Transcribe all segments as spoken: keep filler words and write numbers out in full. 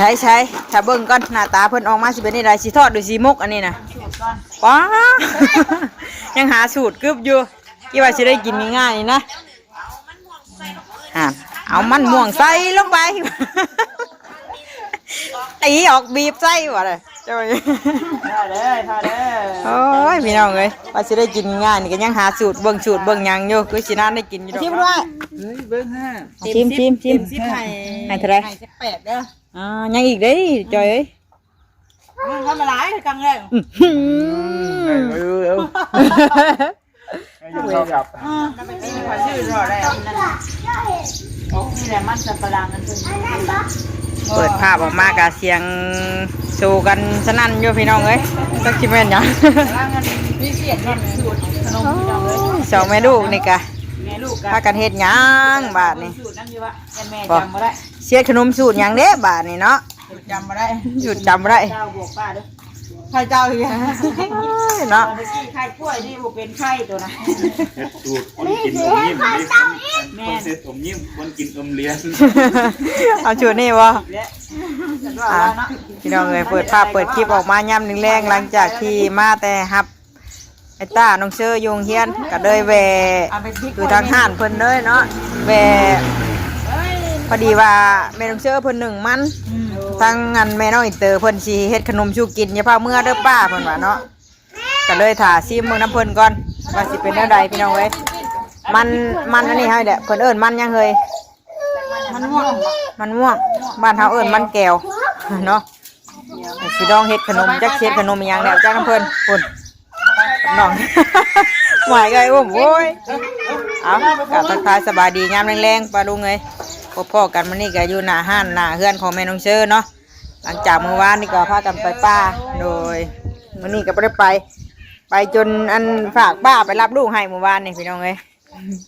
ใช้ใช้ ถ้าเบิ่งก่อน หน้าตาเพิ่นออกมาสิเป็นจั่งใด สิทอดหรือสิหมกอันนี้นะ ว้า ยังหาสูตรกึบอยู่ คิดว่าสิได้กินง่ายๆนี่นะ อ่ะ เอามันม่วงใส่ลงไป ตีออกบีบใส่บ่เลย เจ้า ทอดเลย ทอดเลย โอ้ย พี่น้องเอ้ย ว่าสิได้กินง่ายนี่ก็ยังหาสูตรเบิ่งสูตรเบิ่งหยังอยู่ คือสินานได้กินอยู่ดอก ชิมด้วย เฮ้ย เบิ่งห้า ชิม ชิม ชิม สิบให้ ให้เท่าไหร่ ให้สิบแปดเด้อ อ่า ยังอีกเด้ จอยเอ้ย มันทำอะไรกลางแรง อื้อหือ เร็วๆ ให้อยู่เท่ากับ อ่า มันเป็นที่ขอชื่อรอดแล้ว โอ้ นี่แหละมันสับปะหลังนั่นคือ เปิดภาพออกมากะเสียงโซกันสนั่นอยู่พี่น้องเอ้ย จักสิแม่นหยัง มีเสียงนั่นสูตรขนมพี่น้องเอ้ย สองแม่ลูกนี่กะ แม่ลูกกะ พากันเฮ็ดหยังบาดนี่ สูตรนั่นอยู่วะ แต่แม่จำบ่ได้ เสียดขนมสูตรหยังเด้บาดนี่เนาะ สูตรจำบ่ได้ สูตรจำบ่ได้ เจ้าบวกป้าเด้อ ไข่เจ้าอีก เอ้ยเนาะ ตอนกี้ไข่กล้วยนี่บ่เป็นไข่ตัวนะ เฮ็ดสูตรคนกินอมยิ้ม แม่น คนเฮ็ดอมยิ้ม คนกินอมเหรียญ เอาสูตรนี่บ่ และ อ่ะ ว่าเนาะ พี่น้องเอ้ย เปิดภาพเปิดคลิปออกมายามแลงๆ หลังจากที่มาแต่รับ ไอ้ต้าน้องเชออยู่โรงเรียน ก็เลยแวะ เอาไปพลิก อยู่ทางห้านเพิ่นเลยเนาะ แวะ พอดีว่าแม่น้องเชอเพิ่นนึ่งมัน อืม ทางอันแม่น้องอินเตอร์เพิ่นสิเฮ็ดขนมสู่กิน อย่าพาเมื่อเด้อป้าเพิ่นว่าเนาะ ก็เลยถ่าซิมเบิ่งน้ำเพิ่นก่อน ว่าสิเป็นแนวใดพี่น้องเอ้ย มัน มันอันนี้ให้แหละ เพิ่นเอิ้นมันหยังเฮ้ย มันม่วง มันม่วง บ้านเฮาเอิ้นมันแก้ว เนาะ สิลองเฮ็ดขนม จักสิเฮ็ดขนมอีหยังแล้ว จักน้ำเพิ่น พุ่น น้อง หวายไก่อุ้ม โอ้ย เอา กะทักทายสบายดียามแลงๆ ป้าลุงเอ้ย พบพ้อกันมื้อนี้ก็อยู่หน้าห้านหน้าเฮือนของแม่น้องเชอเนาะ หลังจากมื้อวานนี่ก็พากันไปป่า โดย มื้อนี้ก็บ่ได้ไป ไปจนอันฝากป้าไปรับลูกให้มื้อวานนี่พี่น้องเอ้ย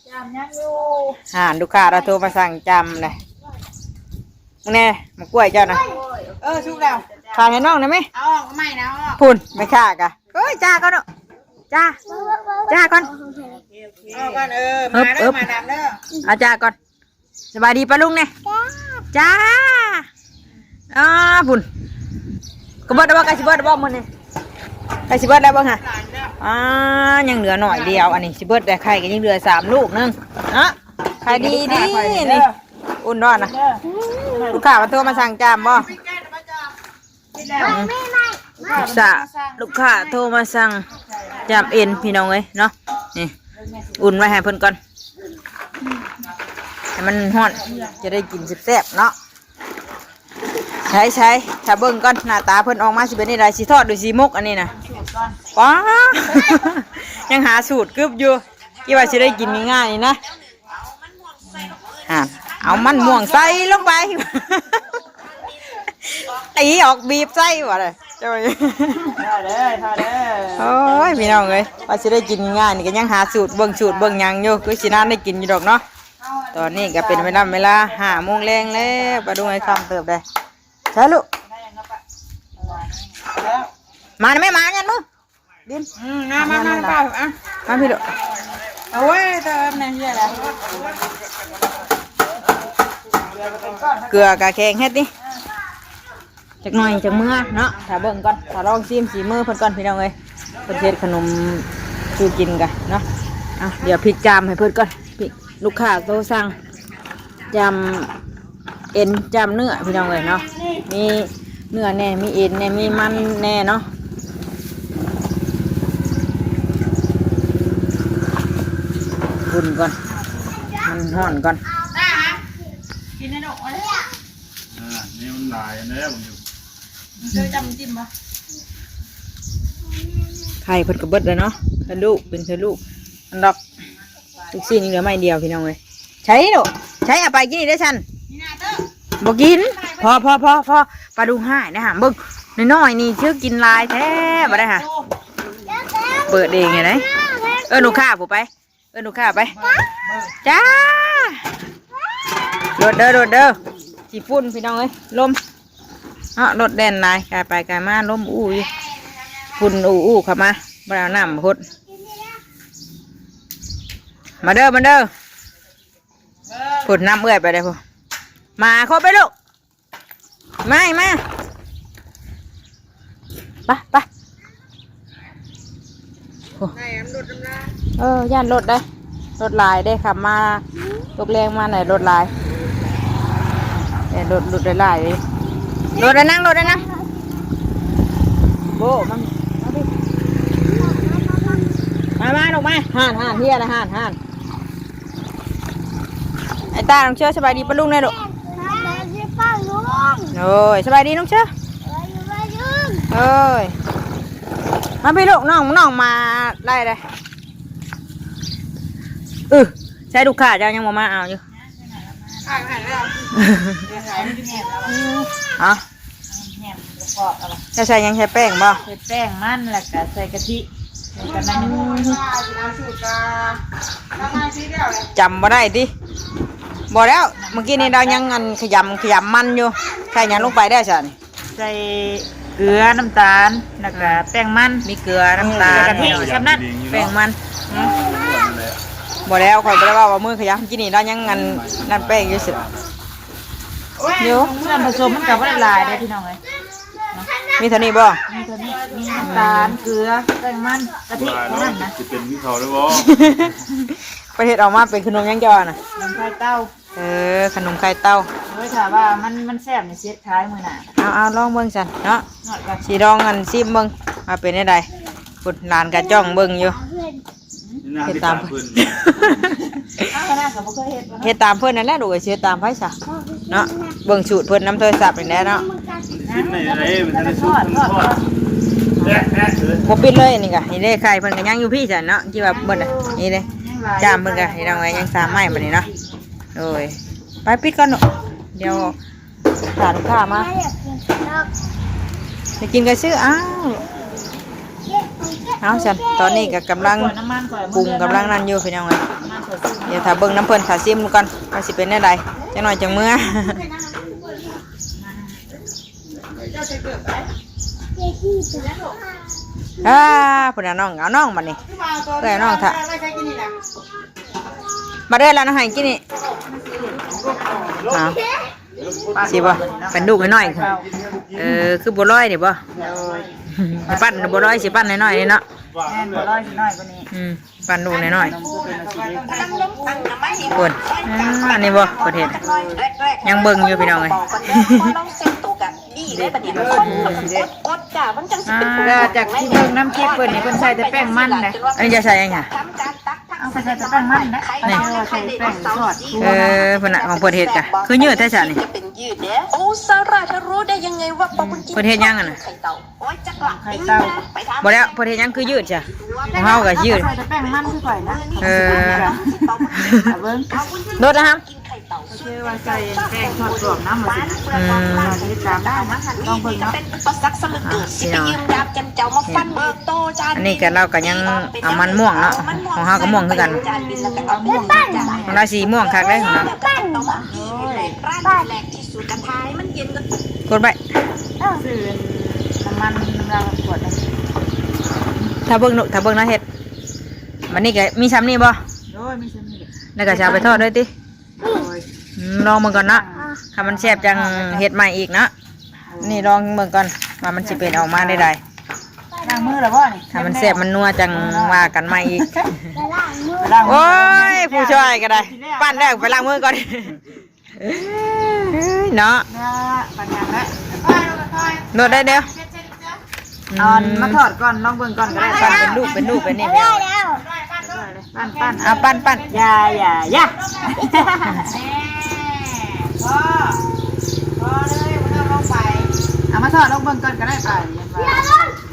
จำยังอยู่ อ่า ลูกค้าเราโทรมาสั่งจำเลย มึงแน่ มากล้วยเจ้านะ เออ สุกแล้ว ขายให้น้องได้ไหม เอาออกมาใหม่นะ เอาออก พุ่น ไม่ค่ากะ เอ้ย จ้าก่อนเนาะ จ้า จ้าก่อน เอาก่อน เออ มาเด้อ เอิบ มาดามเด้อ เอาจ้าก่อน สบายดีป้าลุงเนี่ย จ้า อ่า พุ่น ก็เบิดแล้วบ่ ใกล้สิเบิดแล้วบ่มื้อนี้ ใกล้สิเบิดแล้วบ่ฮะ อ่า ยังเหลือหน่อยเดียว อันนี้สิเบิดแล้ว ไข่ก็ยังเหลือสามลูกนึง เนาะ ขายดีดีนี่ อุ่นร้อนนะ ลูกค้ามาโทรมาสั่งจามบ่ สะ ลูกค้าโทรมาสั่งจามเอ็นพี่น้องเอ้ยเนาะ นี่ อุ่นไว้ให้เพิ่นก่อน ให้มันฮ้อน จะได้กินแซ่บๆเนาะ ใช้ใช้ ถ้าเบิ่งก่อน หน้าตาเพิ่นออกมาสิเป็นจั่งใด สิทอดหรือสิหมกอันนี้นะ ว้า ยังหาสูตรกึบอยู่ คิดว่าสิได้กินง่ายๆนี่นะ อ่ะ เอามันม่วงใส่ลงไป ตีออกบีบใส่บ่เลย เจ้า ทอดเลย ทอดเลย โอ้ย พี่น้องเอ้ย ว่าสิได้กินง่ายนี่ก็ยังหาสูตรเบิ่งสูตรเบิ่งหยังอยู่ คือสินานได้กินอยู่ดอกเนาะ ตอนนี้ก็เป็นเวลา เวลาห้าโมงแลงแล้ว ป้าลุงให้คำเติบได้ ใช่ลูก มานะแม่ มากันลูก ดิน อืม มา มา มา มา ป้า อ่ะ มาพี่ลูก เอาไว้เติมในเฮียแหละ เกลือกะแกงเฮ็ดนี่ จักหน่อยจักเมื่อเนาะ ถ้าเบิ่งก่อน ถ้าลองชิมสีมือเพิ่นก่อนพี่น้องเอ้ย เพิ่นสิเฮ็ดขนมสู่กินกันเนาะ เอา เดี๋ยวพลิกจามให้เพิ่นก่อน พลิก ลูกค้าโทรสั่ง จามเอ็น จามเนื้อพี่น้องเอ้ยเนาะ มีเนื้อแน่ มีเอ็นแน่ มีมันแน่เนาะ อุ่นก่อน มันฮ้อนก่อน กินให้ดอกเลย อ่า นี่มันหลายแล้วมันอยู่ เจอจำจิ้มปะ ไข่เพิ่นก็เบิดแล้วเนาะ ทะลุ เป็นทะลุ อันดอก ลูกชิ้นยังเหลือไม้เดียวพี่น้องเอ้ย ใช้ลูก ใช้เอาไปกินอีกได้อฉัน นี่นะเต้อ บ่กิน พอ พอ พอ พอ ปลาดุกหายนะฮะ เบิ่งน้อยๆนี่ชื่อกินหลายแท้บ่ได้ฮะ เปิดเองไงนะ เออ หนูข้าผู้ไป เออ หนูข้าไป จ้า โดดเด้อ โดดเด้อ ขี้ฝุ่นพี่น้องเอ้ย ลม เนาะ รถแล่นหลาย กายไปกายมา ลมอู้อยู่ ฝุ่นอู้อู้เข้ามา บ่ได้เอาน้ำมาพด มาเด้อ มาเด้อ พุดน้ำเอื้อยไปเลยพุด มาครบไปลูก มามา ไปไป โอ้ ได้น้ำรถน้ำลา เออ ย่านรถได้ รถหลายได้ ขับมา ตกแรงมาไหนรถหลาย เนี่ย รถ รถหลายๆ รถได้นั่ง รถได้นั่ง โบ้มัน มาดิ มา มา ลงมา ห่าน ห่าน เฮียนะ ห่าน ห่าน ไอ้ตา น้องเชื่อ สบายดีป้าลุงแน่ลูก สบายดีป้าลุง โอ้ย สบายดีน้องเชื่อ สบายดีป้าลุง โอ้ย มาพี่ลูก น้อง น้องมาไล่เลย เออ ใช่ลูกค้าเจ้ายังบ่มาเอาอยู่ ข้างหันแล้ว เดี๋ยวขายไม่ได้ ฮะ แหนมกรอบเอาปะ จะใส่หยัง ใส่แป้งบ่ ใส่แป้งมัน แล้วก็ใส่กะทิ แล้วก็น้ำ จำบ่ได้ติ บ่แล้ว เมื่อกี้นี้เรายังอันขยำขยำมันอยู่ ใส่หยังลงไปได้ซั่น ใส่เกลือ น้ำตาล แล้วก็แป้งมัน มีเกลือ น้ำตาล กะทิ ช่ำนั้น แป้งมัน บ่แล้ว ข้อยบ่ได้ว่าว่ามือขยำ กินนี่เรายังอันนั่นแป้งอยู่สิ เดี๋ยว ส่วนผสมมันก็บ่ได้หลายเด้อพี่น้องเอ้ย มีเท่านี้บ่ มีเท่านี้ มีน้ำตาล เกลือ แป้งมัน กะทิ เท่านั้นนะ สิเป็นคือเขาแล้วบ่ ประเทศออกมาเป็นขนมหยังเจ้าน่ะ ขนมไข่เต้า เออ ขนมไข่เต้า โอ้ย ถ้าว่ามัน มันแซ่บนี่เสียดขายมื้อหน้า เอา เอา ลองเบิ่งซั่นเนาะ นวดกัน สิลองอันซิมเบิ่ง ว่าเป็นจั่งใด พุ้นหลานก็จ้องเบิ่งอยู่ เฮ็ดตามเพิ่น อ้าว คณะก็บ่เคยเฮ็ดบ่เนาะ เฮ็ดตามเพิ่นนั่นแหละลูกเอ้ย สิเฮ็ดตามไผซะเนาะ เบิ่งสูตรเพิ่นนำโทรศัพท์นี่แหละเนาะ มันสิได้อะไร มันจะได้สุก มันทอด ทอด ทอด แอะ แอะ เลย บ่ปิดเลย อันนี้ก็ นี่เด้ ไข่เพิ่นก็ยังอยู่พี้ซั่นเนาะ ที่ว่าเบิดน่ะ นี่เด้ ยังหลาย จ้ามเพิ่นก็ พี่น้องเอ้ย ยังสามไม้บัดนี้เนาะ โอ้ย ไปปิดก่อนเนาะ เดี๋ยว ถ้าลูกค้ามา ไม่อยากกินข้าว จะกินก็ซื้อ อ้าว เอาซั่น ตอนนี้ก็กำลัง น้ำมันก่อน ปรุง กำลังนั่นอยู่พี่น้องเอ้ย น้ำมันก่อนซื้อ เดี๋ยวถ้าเบิ่งน้ำเพิ่น ถ้าซิมก่อน ว่าสิเป็นแนวใด จักหน่อยจังเมือ อ่า พุ้นน่ะน้อง เอาน้องบัดนี้ เอ้ยน้อง ถ้า มาเด้อ แล้วน้องให้กินนี่ เอา สิบ่ เป็นลูกน้อยๆ เออ คือบัวลอยนี่บ่ โดย ปั้นบัวลอย สิปั้นน้อยๆ นี่เนาะ แม่นบัวลอยสิน้อยกว่านี้ อืม ปั้นลูกน้อยๆ พุ้น อ่า อันนี้บ่ ประเทศ ยังเบิ่งอยู่พี่น้องเอ้ย นี่เลยบัดนี้ อดจ้ะ มันจังสิเป็น อ่า จากที่เบิ่งน้ำคลิปเพิ่นนี่ เพิ่นใส่แต่แป้งมันนะ อันนี้จะใส่หยังคะ ทำการตัก เอาไปใส่แต่แป้งมันนะ นี่ เออ ใส่แป้งทอด เออ พุ้นน่ะ ของเพิ่นเฮ็ดกะ คือยืดแท้ซะนี่ จะเป็นยืดเด้อ โอ้ ซาร่าเธอรู้ได้ยังไงว่าปลาบุญจิน เพิ่นเฮ็ดหยังอะน่ะ ไข่เต่า โอ้ย จักหลัก ไข่เต่า ไปถาม บ่แล้ว เพิ่นเฮ็ดหยังคือยืดซะ ของเฮาก็ยืด ใส่แต่แป้งมันคือข่อยนะ เออ เอาเบิ่ง รถนะครับ กินไข่เต่า คือว่าใส่แป้งทอดกรอบน้ำมาสินะ อืม ติดตามได้นะ ลองเบิ่งเนาะ เป็นอุปสรรคสลึก อ่ะ สิไปยืมดาบจันเจ้ามาฟันเบิกโตจาน อันนี้ก็เราก็ยังเอามันม่วงเนาะ ของเฮาก็ม่วงคือกัน เอาม่วงคือกัน ของเราสีม่วงคักเด้ของเรา ปั้น โอ้ย แหลกที่สุดกระทายมันเย็นก็ กดไป เออ ซื้อน้ำมันน้ำเราขวดหนึ่ง ถ้าเบิ่งเนาะ ถ้าเบิ่งเนาะเฮ็ด บัดนี้ก็มีซ้ำนี่บ่ โอ้ย มีซ้ำนี่ แล้วก็สิเอาไปทอดด้วยติ โอ้ย อืม ลองเบิ่งก่อนเนาะ อ่า ถ้ามันแซ่บจังเฮ็ดใหม่อีกเนาะ นี่ลองเบิ่งก่อน ว่ามันสิเป็นออกมาได้ใด ล้างมือแล้วบ่นี่ ถ้ามันแซ่บมันนัวจังว่ากันใหม่อีก ล้างมือ โอ้ย ผู้ช่วยก็ได้ ปั้นแล้วไปล้างมือก่อน เอ้ย เนาะ เนาะ ปัญญาละ โดดได้เด้อ เอาอันมาทอดก่อน ลองเบิ่งก่อนก็ได้ ปั้นเป็นลูกเป็นลูกเป็นนี่ ได้แล้ว ปั้น ปั้น เอาปั้น ปั้น อย่า อย่า อย่า พอ พอเลย บ่ต้องลงไป เอามาทอดลองเบิ่งก่อนก็ได้ ป้า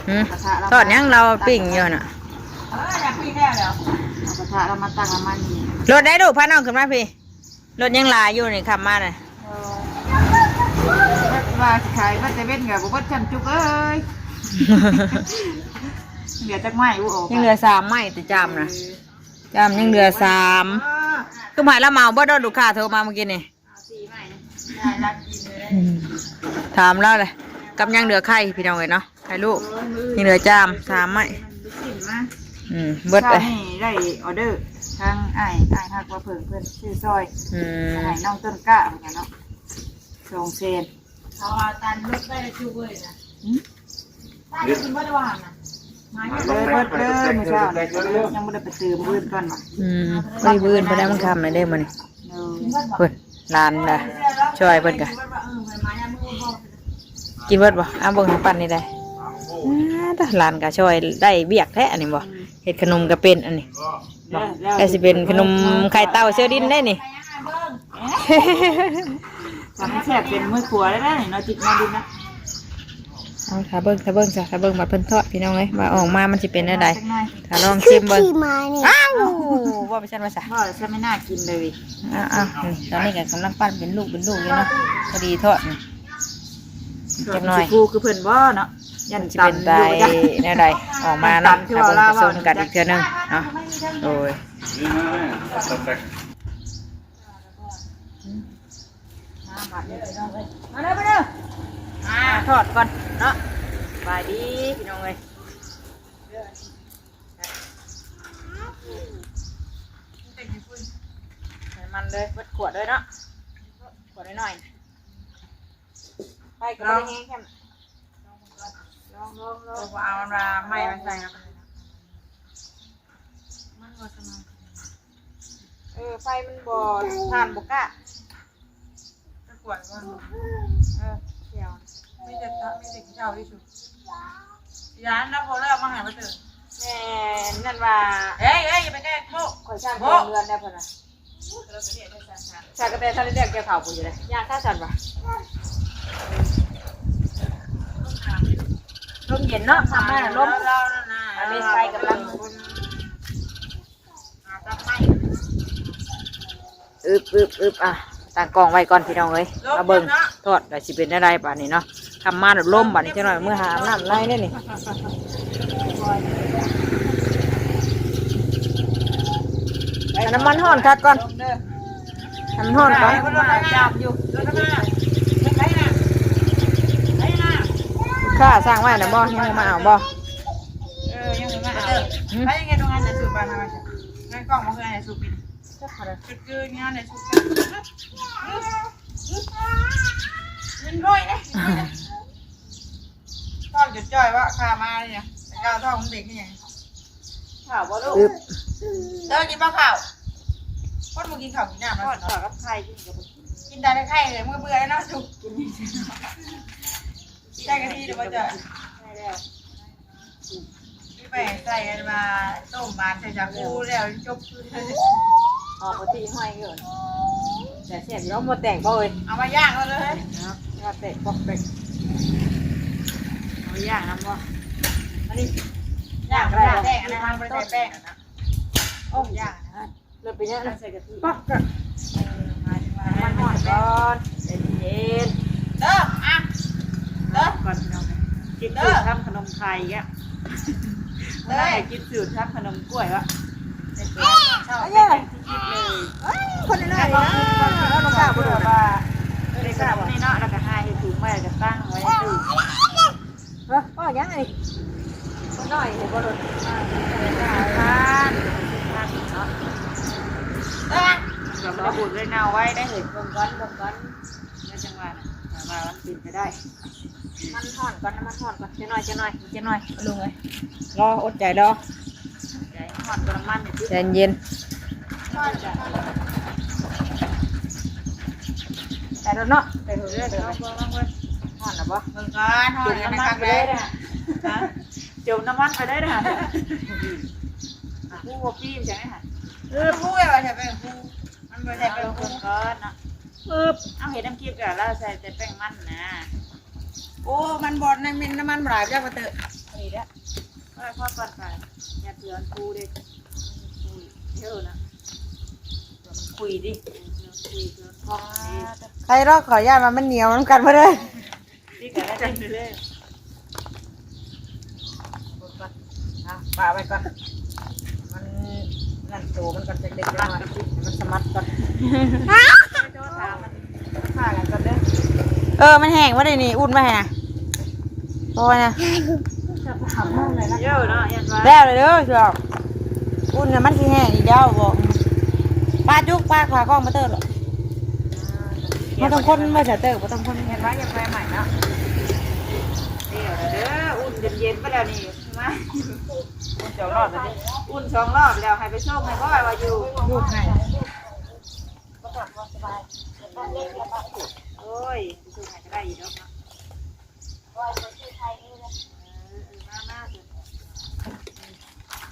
อืม กระทะเรา ทอดหยัง เราปิ้งอยู่น่ะ เออ อยากปิ้งแล้วเดี๋ยว เอากระทะเรามาตั้งน้ำมันนี่ โดดได้ลูก พาน้องขึ้นมาพี้ รถยังหลายอยู่นี่ ขับมาน่ะ เออ ว่าสิขายมาแต่เว้นก็บ่เบิดจ้ำจุกเอ้ย เหลือจักไม้บ่ออก ยังเหลือสามไม้แต่จ้ำน่ะ เออ จ้ำยังเหลือสาม เออ คือหมายละเหมาเบิดเนาะ ลูกค้าโทรมาเมื่อกี้นี่ เอาสี่ไม้ น่ารักดีเลย อืม ถามแล้วเลย กับยังเหลือไข่พี่น้องเอ้ยเนาะ ไข่ลูก นี่เหลือจ้ำสามไม้ ลูกชิ้นมา อืม เบิดเลย เช้านี่ได้ออเดอร์ ทางอ้าย อ้ายฮักว่าเพิ่งเพิ่นซื้อซอย อืม ให้น้องต้นกล้าเหมือนกันเนาะ สองแสน เอาว่าตันรถไปแล้วจุเว้ยนะ หืม ตันกินบ่ได้ว่าหั่นนะ มาเนี่ย เออ เบิดเด้อ มื้อเช้ายังบ่ได้ไปซื้อมื้ออื่นก่อนว่ะ อืม ไปมื้ออื่นไปได้มื้อค่ำเลยเด้อมื้อนี้ เออ เพิ่น หลานนะ ช่วยเพิ่นกะ กินเบิดบ่ เอาเบิ่งให้ปั่นนี่ได้ อ้าตะ หลานกะช่วยได้เวียกแท้อันนี้บ่ เฮ็ดขนมกะเป็นอันนี้ บ่ แล้ว แล้วสิเป็นขนมไข่เต้าเซลดินได้นี่ ทำแซ่บเป็นมื้อครัวได้ไหมเนาะ จิตมาดินนะ เอา ถ้าเบิ่ง ถ้าเบิ่งซะ ถ้าเบิ่งบัดเพิ่นทอดพี่น้องเอ้ย ว่าออกมามันสิเป็นแนวใด จักหน่อย ถ้าลองชิมเบิ่ง ขี้หมาเนี่ย อ้าว ว่าไปซั่นว่าซะ ว่าจะไม่น่ากินเลย อ้าว อ้าว นี่ ตอนนี้ก็กำลังปั่นเป็นลูกเป็นลูกอยู่เนาะ พอดีทอดนี่ จักหน่อย สิฟูคือเพิ่นบ่เนาะ ย่าน มันสิเป็น ตำอยู่ ได้ จ้ะ แนวใด ออกมาเนาะ ตำที่ ถ้าเบิ่ง ว่าลาว ผสมกันอีกเทื่อนึงเนาะ โอ้ย มาบัดนี้พี่น้องเอ้ย มาเด้อ มาเด้อ มาทอดก่อนเนาะ สบายดีพี่น้องเอ้ย ใส่มันเลย เบิดขวดเลยเนาะ ขวดน้อยๆ ไฟก็บ่ได้แฮงแค่นั้น ลอง ลอง ลอง เอามาไม้มาใส่ครับ มันบ่สม่ำ เออ ไฟมันบ่ ถ่านบ่กล้า จะกวดว่า เออ เดี๋ยว มีแต่ตะ มีแต่ขี้เถ้าที่สุด ย้านนะ พอแล้วมาหามาเถอะ แม่นั่นว่า เอ้ย เอ้ย อย่าไปใกล้โม ข่อยสร้าง โม เรือนได้พอนะ เราไปเรียนได้สามสาม ชากระแตท่านเรียกเกี่ยวเขาวผู้อยู่เลย ยากท่าสันวะ ลมเย็นเนาะ ทำมาลม เราๆนั่นน่ะ อันนี้ไฟกำลัง หาตัดไม้ อึบอึบอึบ อ่ะ ตั้งกล้องไว้ก่อนพี่น้องเอ้ย ลม มาเบิ่ง เย็นเนาะ ทอดแล้วสิเป็นอะไรบาดนี้เนาะ ทำมาแบบลมบาดนี้จักหน่อย เมื่อหาอาบน้ำไล่ได้นี่ ให้น้ำมันฮ้อนคักก่อน ลมเด้อ ให้มันฮ้อนก่อน มาจามอยู่ ข้าสั่งไว้นะบ่ ยังบ่มาเอาบ่ เออ ยังบ่มาเอา หืม ไปยังไงตรงนั้นจะสูบไปทำไม งานกล้องมาคืออะไรสูบบิน จักขนาด จุดคืนงานไหนสุด เงินร้อยนะ ท้องจุดจ่อยว่าข้ามาเนี่ย แต่ก้าวท้องมันเด็กนี่ไง ข่าวบ่ลูก อึบ เลิกกินบ่ข้าว คนบ่กินข้าวกินน้ำ ทอด เนาะ ข้าวกับไข่กินกับบ่กิน กินแต่ไข่เลย เมื่อเบื่อแล้วเนาะจุก กิน ใส่กะทิหรือว่าจะ ใช่แล้ว ที่ไปใส่กันมาต้มมาใส่ชาบูแล้วจบ หอมกะทิห้อยอยู่ แต่แซ่บอยู่เนาะ บ่แตกบ่เอ้ย เอามาย่างเอาเลย เนาะ บ่แตกปอกแปก เอามาย่างนำบ่ อันนี้ ย่างอะไร ย่างแป้งอันนั้นทำบ่ได้ใส่แป้งอะนะ โอ้ ย่างนะ แล้วเป็นยังไง ใส่กะทิ ปักกะ เออ มาดีกว่า มันหอดก่อน เย็นๆ เด้อ อ่ะ เด้อ ก่อนพี่น้อง คิดสูตรทำขนมไข่อีกอ่ะ เด้อ ไม่ได้คิดสูตรทำขนมกล้วยว่ะ เอ้ย เอ้ย คนน้อยๆนะ เอามาฝากเพื่อนว่า เออ ใส่ขนมนี่เนาะ แล้วก็ให้ถุงไว้ แล้วก็ตั้งไว้ในตู้ เออ ว่าหยังไง คนน้อยเห็นบ่รถ อ่า ทาน ทานเนาะ เออ ก็บ่ได้บูดเลย เงาไว้ได้เลย เบิ่งก่อน เบิ่งก่อน แล้วจังหวะน่ะ แต่ว่ามันเป็นไปได้ มันฮ้อนก่อน มันฮ้อนก่อน จักหน่อย จักหน่อย จักหน่อย ลุงเอ้ย รอ อดใจรอ ใจฮ้อนกว่าน้ำมันนี่ติ ใจเย็น ฮ้อนจ้ะ ไปแล้วเนาะ ไปเถอะ เออ เดี๋ยวลองเบิ่ง ลองเบิ่ง ฮ้อนน่ะบ่ เบิ่งก่อน ฮ้อน จุ่มน้ำมันไปเลยนะ ฮะ จุ่มน้ำมันไปเลยนะ ผู้บ่ปี้จังได๋หั่น เออ ผู้ไว้ว่าจะเป็นผู้ มันบ่ได้เป็นผู้ เบิ่งก่อนเนาะ ปึ๊บ เอาเฮ็ดน้ำคลิปก็แล้วใส่แต่แป้งมันนะ โอ้ มันบ่ น้ำมัน น้ำมันบ่หลาย จักว่าเตอะ นี่เด้อ เออ พอก่อนไป อย่าเถื่อนผู้เด้ เยอะนะ เดี๋ยวมันคุยดิ เดี๋ยวมันคุย เดี๋ยวมันพองดิ ใครรอกขออนุญาตว่ามันเหนียวน้ำกันบ่เด้อ นี่ก็ได้จังเลย อ่ะ ปะไว้ก่อน มันนั่นโตมันก็จะเล็กๆน้อยๆ มันสมัดก่อน ฆ่ากันก่อนเด้อ เออ มันแห้งบ่ได้นี่ อุ่นไว้ให้นะ พอนะ เยอะเนาะ ยันว่า แล้วเลยเด้อ เสือ อุ่นน่ะมันสิแห้งอีกแล้วบอก ปลาจุก ปลาขวากล้องมาเติมหรอก อ่า แก บ่ต้องคนมาสะเติบบ่ต้องคน เห็นว่ายังไฟใหม่เนาะ เดี๋ยวเด้อ อุ่นจนเย็นไปแล้วนี่ มา อุ่นสองรอบแล้วนี่ อุ่นสองรอบแล้ว ให้ไปส่งให้บ่ว่าอยู่ ลูกให้ โอ้ย ไปส่งให้ก็ได้อยู่ดอกเนาะ เออ เออ มา มา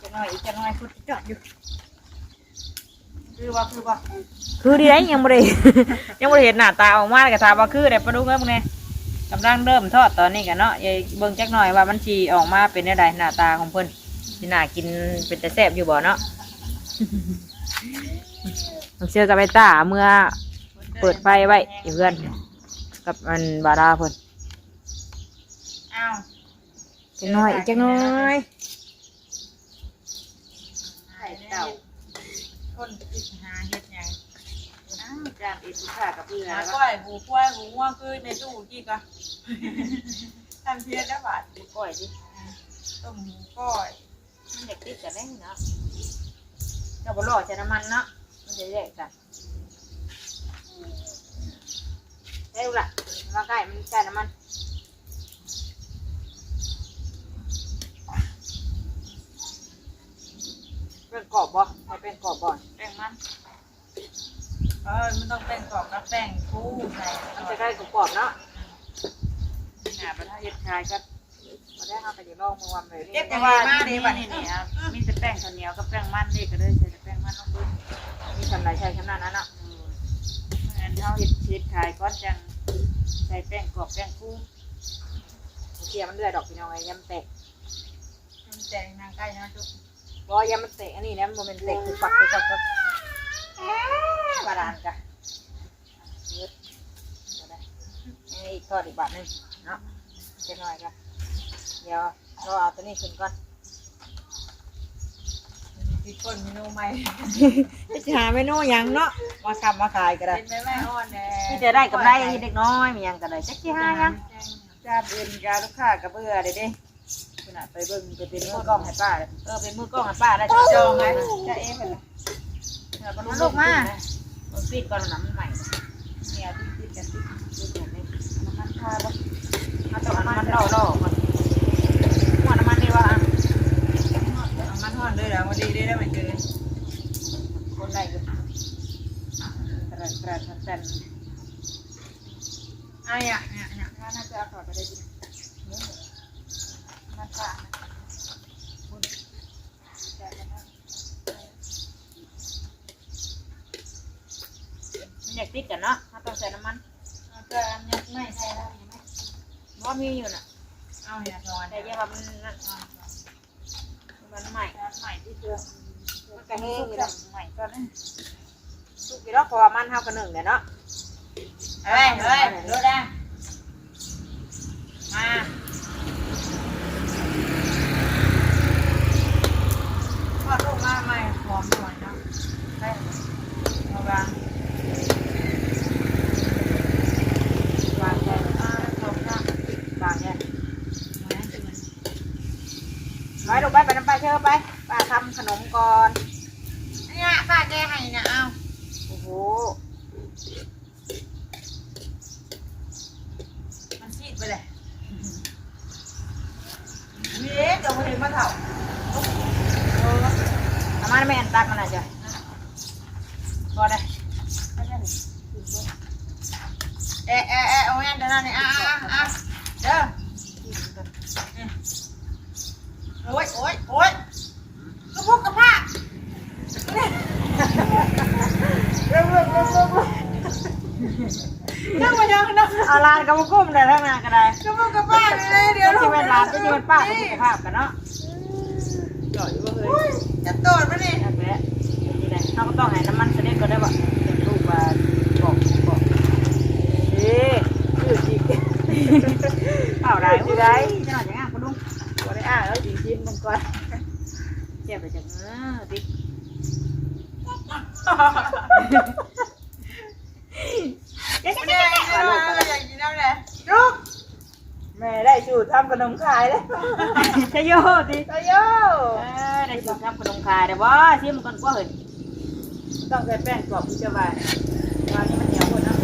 จักหน่อย อีกจักหน่อย พุดจอดอยู่ คือว่า คือว่า คือดีได้ยังบ่ได้ ยังบ่ได้เห็นหน้าตาออกมาเลย ก็ถามว่าคือได้ ปลาดุกเอ้ย พวกนี้ กำลังเริ่มทอดตอนนี้กันเนาะ อย่าเบิ่งจักหน่อยว่ามันสิออกมาเป็นแนวใด หน้าตาของเพิ่น สิน่ากิน เป็นตาแซ่บอยู่บ่เนาะ น้องเชอกับไอ้ต้าเมื่อเปิดไฟไว้อยู่เฮือน กับอันบาดาเพิ่น อ้าว จักหน่อย อีกจักหน่อย ไข่เต่า คนคิดหาเฮ็ดหยัง อ้าว จานเอ็ดลูกค้ากับเพื่อน หาก้อย หูควาย หูงัว คือในตู้กี้ก็ ทำเพี้ยนแล้วบาด หมูก้อยดิ ต้มหมูก้อย มันอยากติดกันได้เนาะ ก็บ่รอใส่น้ำมันเนาะ มันจะแยกกัน ได้ลูกล่ะ มาใกล้ มันใส่น้ำมัน แป้งกรอบบ่ ใส่แป้งกรอบบ่ แป้งมัน เออ มันต้องแป้งกรอบกับแป้งฟูใส่ มันจะได้กรอบๆเนาะ หน้าบ่ได้เฮ็ดขายก็ บ่ได้ เฮาก็จะลองเบิ่งว่ามัน เก็บ แต่ว่ามาเด้บัดนี้ นี่ นี่ อ่ะ มีแต่แป้งข้าวเหนียวกับแป้งมันนี่ ก็เลยใส่แต่แป้งมันลงเบิ่ง มีส่ำใดใส่ส่ำนั้นนะเนาะ เออ อันเฮาเฮ็ด เฮ็ดขายก่อน จังใส่แป้งกรอบแป้งฟู เสียมันเดือดดอกพี่น้องเอ้ย ยำแตก มันแตกนางไก่เนาะจุ๊บ บ่ ยำมันแตกอันนี้นะ มันบ่แม่นแตกปุกปักปุกปักครับ เอ๊ะ บาดาลกะ เฮ็ด เอาได้ นี่อีกทอดอีกบาทหนึ่งเนาะ จักหน่อยก็ เดี๋ยวรอเอาตัวนี้ขึ้นก่อน คิดค้นเมนูใหม่ จะหาเมนูหยังเนาะ มาค้ามาขายก็ได้ เป็นใบไม้อ่อนแน่ มีแต่ได้กำไรเล็กน้อย มีหยังก็ได้ จักสิหาหยัง จานอื่นก็ลูกค้าก็เบื่อเลยเด้ ขนาดไปเบิ่ง ไปเป็นมือกล้องให้ป้าเลย เออ เป็นมือกล้องให้ป้าได้ จองไหม จะเอ๊ะเพิ่นล่ะ เออ บ่รู้ ลูกมา เบิ่งปิดก่อน น้ำมันใหม่ เนี่ย ที่ติดกัน ติด ติดกันเลย น้ำมันทาบ่ เอาต้องเอาน้ำมันหล่อๆก่อน หัวน้ำมันนี่ว่า น้ำมันฮ้อนเลยเหรอ พอดีได้ ได้มาเจอ คนได้อยู่ ตรันตรันตรัน อ่ะ เนี่ย เนี่ย เนี่ย น่าจะเอาถอดไปได้ดี มันจะ มันอยากติดกันเนาะ เราต้องใส่น้ำมัน เอาแต่อันนี้ไม่ใส่แล้ว บ่มีอยู่น่ะ เอาเนี่ย แต่อย่าว่ามันนั่น มันใหม่ ใหม่ที่เจอ มันก็แห้งอยู่แล้ว ใหม่ก่อนนะ สุกอยู่ดอก เพราะว่ามันเฮาก็นึ่งแล้วเนาะ เฮ้ย เฮ้ย รู้แล้ว มา ทอดลูกมาใหม่ หอมหน่อยเนาะ ใช่ เอาวาง วางแค่ อ่า สองข้าง วางแค่ ไว้ลูก ไป ไปนำป้าเชอไป ป้าทำขนมก่อน เนี่ย ป้าแกให้นะ เอา โอ้โห มันซีดไปเลย เว้ย เดี๋ยวบ่เห็นมาเฒ่า เออ เอามาแม่อันตักมันน่ะจ้ะ พอได้ เอ๊ะ เอ๊ะ เอ๊ะ เอาแม่นเดี๋ยวนั่นนี่ อ่ะ อ่ะ อ่ะ เด้อ โอ๊ย โอ๊ย โอ๊ย กระพุ้งกระพาก เรื่อง เรื่อง เรื่อง เรื่อง เรื่องมายังนะ เอาลานกระพุ้งกุ้มได้ทั้งนั้นก็ได้ กระพุ้งกระพากเลย เดี๋ยว จะเป็นลาน จะเป็นป้ากระพุ้งกระพากกันเนาะ จ่อยอยู่บ่เฮ้ย โอ๊ย จะโตดมานี่ นั่นแหละ นี่แหละ เราก็ต้องให้น้ำมันเสด็จก่อนได้บ่ เดี๋ยวลูกว่าบอก บอก เอ๊ะ ยืดอีก เปล่าได้ ยืดได้ จะหน่อยจะง่ายคุณลุง บ่ได้อ้างแล้ว จริงๆ มันก่อน เจ็บไปจาก เออ ติ เจ๊ เจ๊ เจ๊ เจ๊ เจ๊ อยากกินน้ำแหละ ลูก แม่ได้สูตรทำขนมขายแล้ว ชะโยติ ชะโย เออ ได้สูตรทำขนมขายแล้วบ่ ชิมก่อนกว่าเฮ้ย ต้องใส่แป้งกรอบที่จะว่า ว่านี่มันเหนียวหมดเนาะ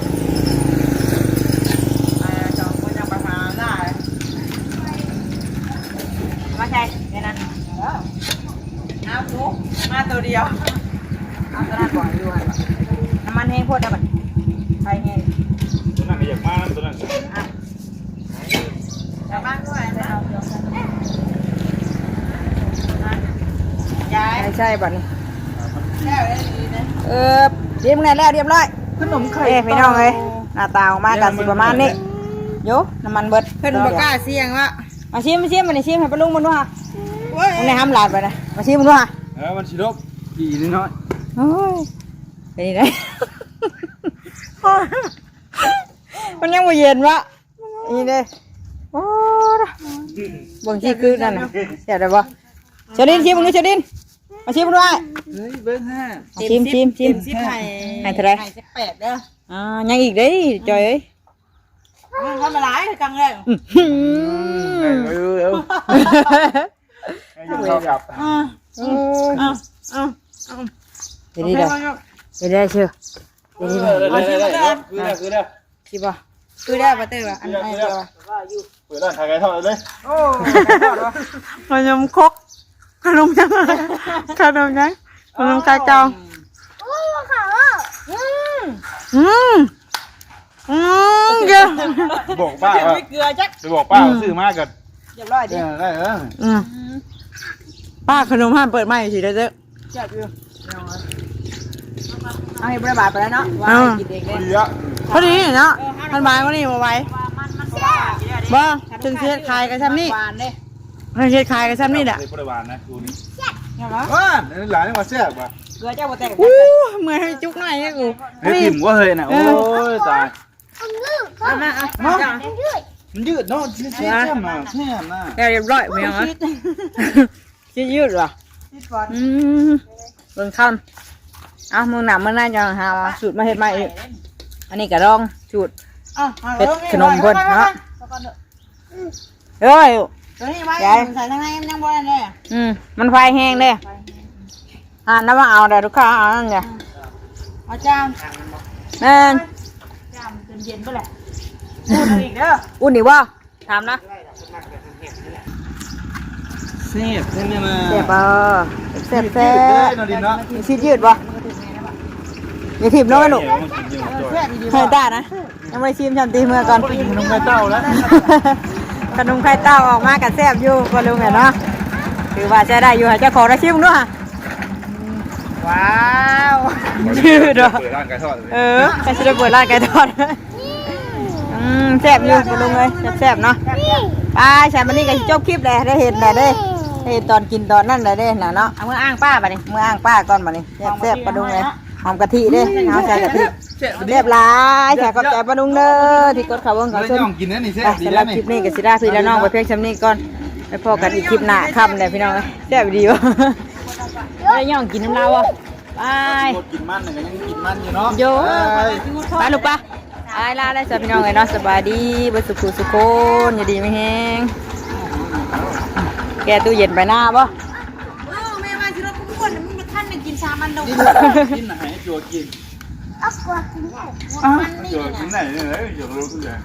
ตัวเดียว เอาตัวนั้นก่อนอยู่หั่น น้ำมันแห้งโพดได้บัด ไฟแห้ง ตัวนั้นก็อยากมานะตัวนั้น อ่ะ ใช่ใช่บัดนี้ เออ เรียบร้อยแล้ว เรียบร้อย ขนมไข่ เอ้ย พี่น้องเอ้ย หน้าตาออกมาก็สิประมาณนี้ โย น้ำมันเบิด เพิ่นบ่กล้าเสี่ยงวะ มาชิม มาชิม มานี่ชิมให้ป้าลุงมันดูค่ะ โอ้ย มึงได้ห้ามหลานไปนะ มาชิมมันดูค่ะ เออ มันสิลบ อีกนิดน้อย โอ้ย เป็นไง มันยังบ่เย็นวะ นี่เด้ โอ้ย เบิ่งสิคือนั่นน่ะ แซ่บได้บ่ เชอริน ชิมมึงดู เชอริน มาชิมมึงดูอ้าย เฮ้ย เบิ่งฮะ มาชิม ชิม ชิม เต็มสิบให้ ให้เท่าไหร่ ให้สิบแปดเด้อ อ่า ยังอีกเด้ จอยเอ้ย อืม ทำอะไรกลางแรง อื้อหือ เร็วๆ ให้อยู่เท่ากับ อ่า อืม อ่า อ่า อ่า เดี๋ยวนี้เด้อ โอเค เดี๋ยวได้เชียว เดี๋ยวนี้เด้อ เออ ได้ๆๆๆ คือได้ คือได้ สิบ่ คือได้บ่เตอร์วะ อันไหนตัว เปิดร้านขายไก่ทอดเลย โอ้ ขนมครก ขนมยัง ขนมยัง ขนมไข่เก่า อืม อืม อืม เดี๋ยว บอกป้าว่า ไม่เกลือจัก ไปบอกป้าว่า อืม ซื้อมากัน เรียบร้อยดิ เออ ได้เออ อืม ป้าขนมห้ามเปิดใหม่สิเด้อ แซ่บอยู่ เอาให้บ่ได้บาดไปแล้วเนาะ ว่า อ่า ให้กินเองเด้ ดีอะ พอดีเนาะ มันบายกว่านี้บ่ไหว บ่ ถึงสิเฮ็ดขายก็ซ่ำนี่ หวานเด้ ถึงสิเฮ็ดขายก็ซ่ำนี่แหละ เฮ้ย บ่ได้หวานนะ ดูนี่ เห็นบ่ เออ หลานนี่ว่าแซ่บว่ะ เกลือเจ้าบ่แตก อู้ เมื่อยให้จุกหน่อยให้กู เฮ้ย ถิ่มก็เฮ้ยน่ะ เออ โอ้ย ตาย เอามา เอา เนาะ จ้ะ มันยืดเนาะ เสียๆ มา แซ่บมา แล้วเรียบร้อย ไม่เอาอะ ยืด ยืดเหรอ ยืดก่อน อืม เบิ่งคำ เอา มื้อหน้ามื้อหน้าจะหาสูตรมาเฮ็ดใหม่อีก อันนี้ก็ลองสูตร อ่ะ เฮ็ดขนมเพิ่นเนาะ เอาก่อนเถอะ เอ้ย ตัวนี้ไว้ ยาย ใส่ข้างในมันยังบ่ได้เลย อืม มันไฟแห้งเด้ อ่า น้ำมาเอาเด้อ ลูกค้าเอานั่นเด้อ เอาจาน แม่น จานจนเย็นไปแหละ อุ่นอีกเด้อ อุ่นอีกบ่ ถามนะ แซ่บแท้แม่มา แซ่บบ่ แซ่บ ยืดๆ แซ่บ เด้อ นอรินเนาะ มีชีสยืดบ่ อย่าถิ่มลงนะลูก เออ แซ่บดีๆ ให้ตานะ ยังไม่ได้ชิมชามตีเมื่อก่อน ขนมไข่เต้าแล้ว ขนมไข่เต้าออกมาก็แซ่บอยู่ ป้าลุงเนาะ ถือว่าใช้ได้อยู่ ให้เจ้าของได้ชิมด้วย ว้าว ยืดเหรอ เปิดร้านไก่ทอดเลย เออ ก็สิได้เปิดร้านไก่ทอด อืม แซ่บอยู่ ป้าลุงเอ้ย แซ่บๆ เนาะ ไป ใส่มานี่ก็สิจบคลิปเลย ได้เห็นแหละเด้ ได้เห็นตอนกินตอนนั่นแหละเด้ น่ะเนาะ เอามืออ้างป้าบัดนี้ มืออ้างป้าก่อนบัดนี้ แซ่บๆ ป้าลุงเอ้ย หอมกะทิเด้ เอาใส่กะทิ แซ่บหลาย แซ่บ ขอบใจป้าลุงเด้อ ที่กดเข้าเบิ่งเข้าชม ย่องกินนะนี่แซ่บดี สำหรับคลิปนี้ก็สิลาพี่และน้องไปเพียงส่ำนี้ก่อน ไปพ้อกันอีกคลิปหน้าค่ำเลยพี่น้องเอ้ย แซ่บดีวะ ได้ย่องกินน้ำลาวอ่ะ ไป กินมันน่ะก็ยังกินมันอยู่เนาะ โย่ ไป ไปลูกปะ ไปลาแล้วจ้ะพี่น้องเอ้ยเนาะ สบายดี เบิดสุขุสุคน อยู่ดีมีแฮง แกตู้เย็นไปหน้าบ่ เออ แม่ว่าสิรถกูอ้วนน่ะ มึงมาทันน่ะกินสามอันดอก กินน่ะให้จัวกิน เอากลัวกินได้ มันนี่ จัวกินได้เลย จัวรู้ทุกอย่าง